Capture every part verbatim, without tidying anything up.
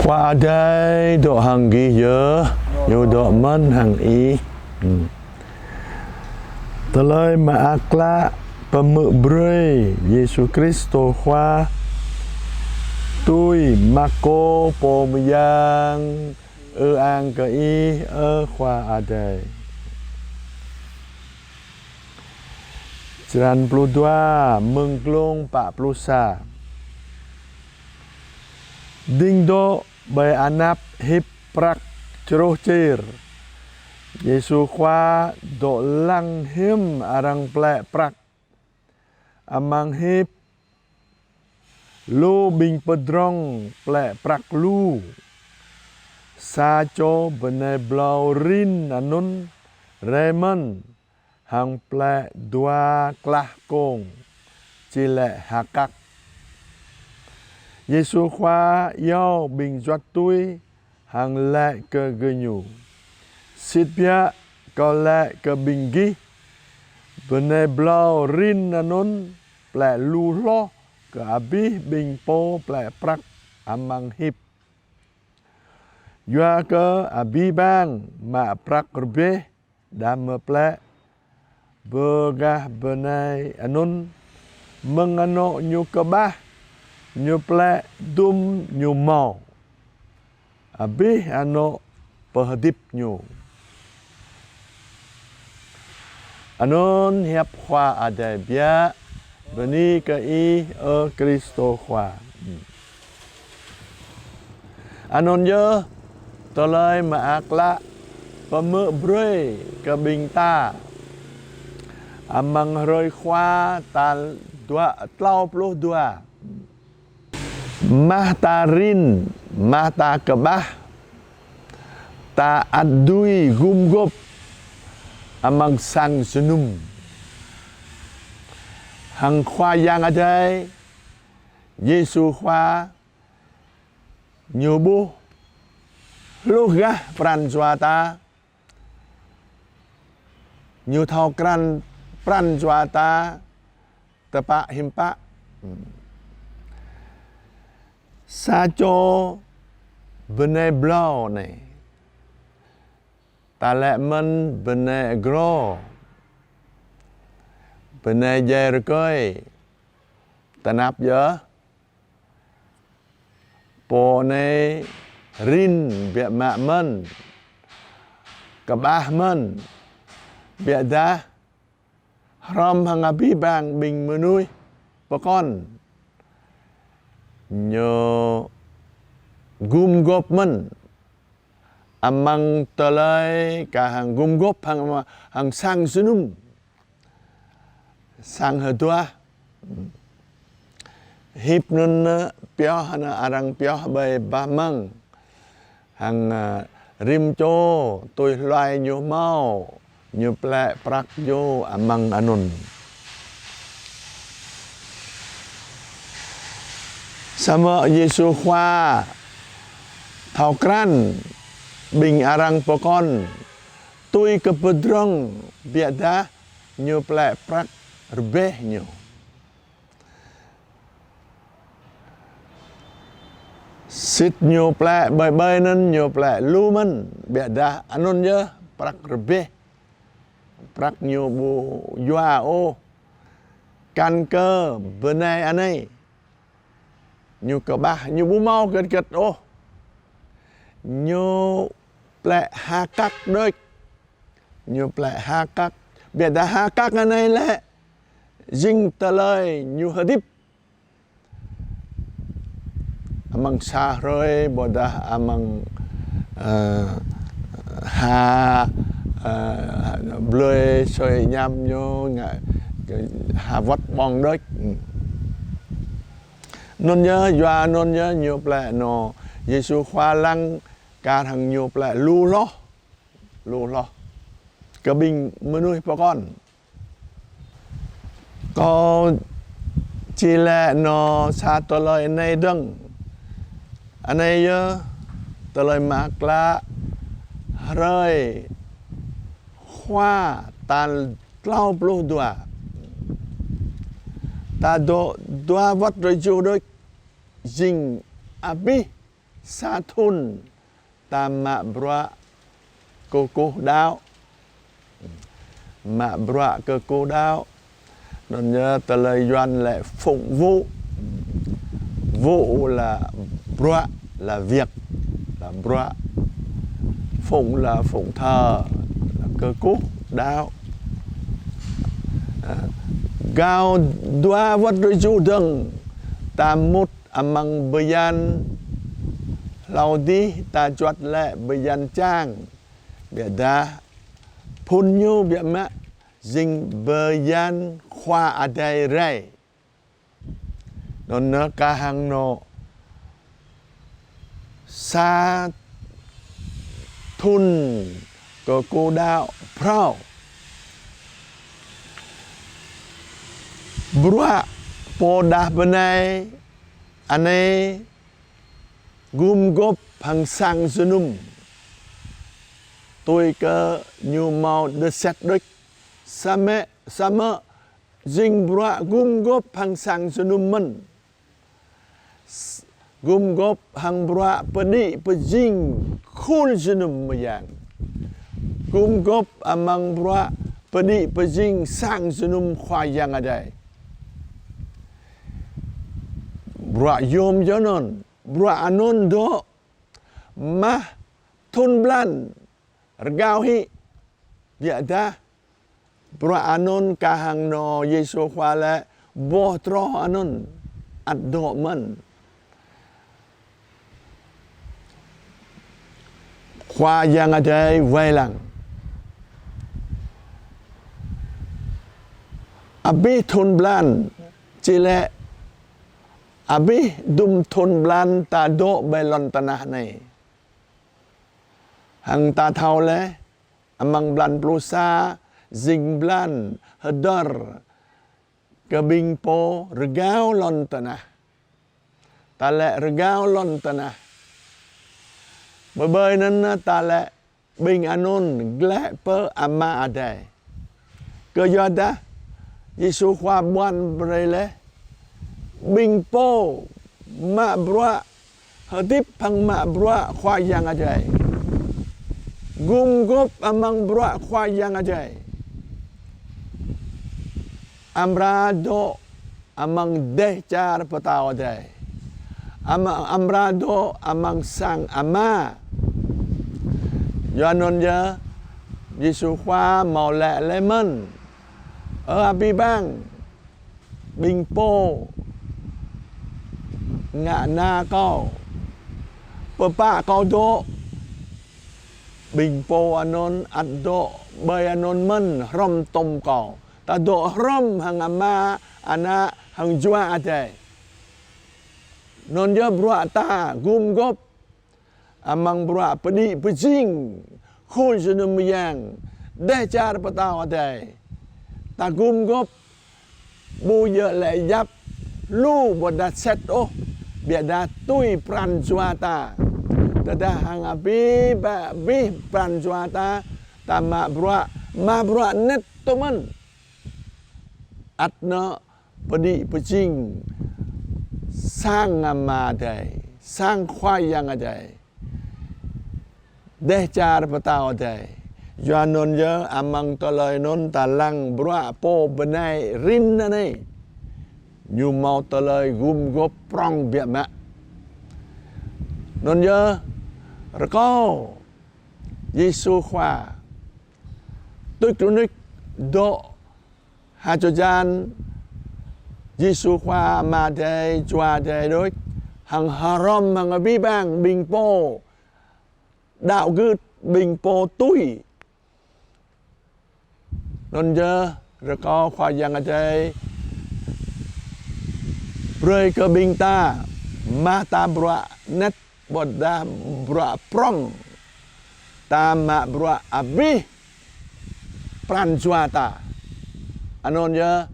Khua Adai dŏ hăng gih yơh, Ñu dŏ mơ̆n hăng ih. Tơlơi Mơak Klă pơhmư̆ brơi Yêsu Kristô Khua tui Markô pô mơyang. Ư-ang kơ Ih, ơ Khua Adai. Črăn pluh dua, mơ̆ng glông pă pluh sa. Ding dŏ ƀơi anăp hip prăk čroh čir, Yêsu Khua dŏ lăng hiư̆m arăng plĕ prăk. Amăng hip, lu ƀing pơdrŏng plĕ prăk lu. Sa čô bơnai blâo rin anŭn rai mơ̆n hăng plĕ dua klah kông, či lĕ ha kăk. Yêsu Khua iâu ƀing juăt tui hăng laĭ kơ gơñu: Sĭt biă, Kâo laĭ kơ ƀing gih, bơnai blâo rin anŭn plĕ lu hloh kơ abih ƀing pô plĕ prăk amăng hip. Yua kơ abih bang mă prăk rơbeh đah mơ̆ plĕ bơ gah bơnai anŭn, mơ̆ng anŏ ñu kơƀah, ñu plĕ dŭm ñu hmâo, abih anŏ pơhơdip ñu. Anŭn hiăp Khua Adai biă. Bơni kơ Ih, ơ Kristô Khua. Anŭn yơh Tơlơi Mơak Klă pơhmư̆ brơi kơ ƀing ta amăng hrơi Khua tal dua, klâo pluh dua. Mah ta rin, mah ta kơƀah, ta ăt dưi gum gŏp amăng sang jơnum. Hăng Khua Yang Adai, Yêsu Khua, Ñu ƀuh hluh gah pran jua ta, Ñu thâo krăn pran jua ta tơpă hiư̆m pă. Sa čô bơnai blâo anai, ta laĭ mơ̆n bơnai agro, bơnai djai rơkơi, tơnap yơh. Pô anai rin biă mă mơ̆n, kơƀah mơ̆n, biă dah hrŏm hăng abih bang ƀing mơnuih pơkŏn, ñu gum gŏp mơ̆n amăng tơlơi kah hăng gum gŏp hăng, hăng sang jơnum, sang hơduah. Hip anŭn pioh, anŭn arăng pioh ƀơi bah măng. Hăng, ơ, rĭm čô tui hluai ñu hmâo, ñu plĕ prăk ñu amăng anŭn. Samơ̆ Yêsu Khua thâo krăn ƀing arăng pơkŏn tui kơ pơdrŏng, biă dah ñu plĕ prăk rơbeh ñu. Sĭt ñu plĕ ƀơi ƀơi anŭn ñu plĕ lu mơ̆n, biă dah anŭn yơh prăk rơbeh. Prăk ñu ƀu yua ôh. Kăn kơ bơnai anai, ñu kơƀah, ñu ƀu hmâo hơget hơget ôh. Ñu plĕ ha kăk đôč. Ñu plĕ ha kăk. Biă dah ha kăk anai lĕ jing tơlơi ñu hơdip. Amăng sa hrơi ƀôdah amăng, ơ, ha, ơ, blơi sơi ñăm ñu ngă ha wơ̆t ƀơ̆ng đôč. Anŭn yơh, yua anŭn yơh ñu plĕ anŏ, Yêsu Khua lăng kar hăng ñu plĕ lu hloh, lu hloh kơ ƀing mơnuih pơkŏn. Kâo či laĭ anŏ sa tơlơi anai dơ̆ng. Anai yơh Tơlơi Mơak Klă hrơi Khua tal klâo pluh dua. Ta dŏ dua wơ̆t rơjuh đôč, jing abih sa thŭn ta mă bruă kơkuh đaŏ. Mă bruă kơkuh đaŏ. Anŭn yơh tơlơi Yuan lĕ phụng vụ. Vụ là bruă, là việc, là bruă. Phụng là phụng thờ, là kơkuh đaŏ. Gao dua wơ̆t rơju dơ̆ng ta mŭt amăng bơyan hlâo dih ta juăt lĕ bơyan čang. Biă dah phŭn ñu biă mă jing bơyan Khua Adai rai. Anŭn nơ kah hăng anŏ sa thŭn kơkuh đaŏ phrâo. Bruă pô đah bơnai anai gum gôp hăng sang jơnum. Tui kơ ñu hmâo đơset đôč. Samơ̆, samơ̆ jing bruă gum gôp hăng sang jơnum mơ̆n. Gum gôp hăng bruă pơđĭ pơjing khul jơnum mơyang. Gum gôp amăng bruă pơđĭ pơjing sang jơnum Khua Yang Adai. Bruă yôm yơh anŭn, bruă anŭn dŏ mah thŭn blan rơgao hĭ. Biă dah bruă anŭn kah hăng anŏ Yêsu Khua lĕ boh troh anŭn ăt dŏ mơ̆n. Khua Yang Adai wai lăng. Abih thŭn blan, či lĕ abih dŭm thŭn blan ta dŏ ƀơi lŏn tơnah anai. Hăng ta thâo lĕ, amăng blan pluh sa, jing blan hơdơr kơ ƀing pô rơgao lŏn tơnah. Ta lĕ rơgao lŏn tơnah. Ƀơi ƀơi anŭn ta lĕ ƀing anŭn gleh pơ Ama Adai. Kơ yua dah Yêsu Khua ƀuăn brơi lĕ ƀing pô mă bruă hơdip hăng mă bruă Khua Yang Adai. Gum gôp amăng bruă Khua Yang Adai. Amra dŏ amăng dêh čar pơtao Adai. Ama-, amra dŏ amăng sang Ama. Yua anŭn yơh Yêsu Khua hmâo laĭ lĕ mơ̆n: Ơ abih bang ƀing pô ngă na Kâo, pơpă Kâo dŏ. Ƀing pô anŭn ăt dŏ ƀơi anŭn mơ̆n hrŏm tŏm Kâo. Ta dŏ hrŏm hăng Ama, Ană hăng Jua Adai. Anŭn yơh bruă ta gum gôp amăng bruă pơđĭ pơjing khul jơnum mơyang, dêh čar pơtao Adai. Ta gum gôp ƀu djơ̆ lĕ yap lu ƀôdah set ôh, biă dah tui pran jua ta. Tơdah hăng abih bang abih pran jua ta, ta mă bruă, mă bruă anet tŭ mơ̆n. Ăt nơ pơđĭ pơjing sang Ama Adai, sang Khua Yang Adai, dêh čar pơtao Adai. Yua anŭn yơh amăng tơlơi anŭn ta lăng bruă pô bơnai rin anai, ñu hmâo tơlơi gum gôp prŏng biă mă. Anŭn yơh rơkâo Yêsu Khua tuč rơnuč dŏ ha čô hơjan. Yêsu Khua Ama Adai, Jua Adai đôč, hăng hrŏm hăng abih bang ƀing pô đaŏ gưt, ƀing pô tui. Anŭn yơh rơkâo Khua Yang Adai brơi kơ ƀing ta mă ta bruă anet ƀôdah bruă prŏng. Ta mă bruă abih pran jua ta. Anŭn yơh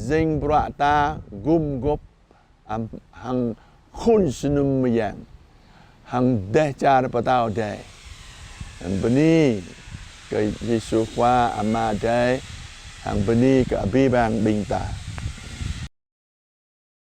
jing bruă ta gum gôp am-, hăng khul jơnum mơyang, hăng dêh čar pơtao Adai. Hăng bơni kơ Yêsu Khua Ama Adai, hăng bơni kơ abih bang ƀing ta.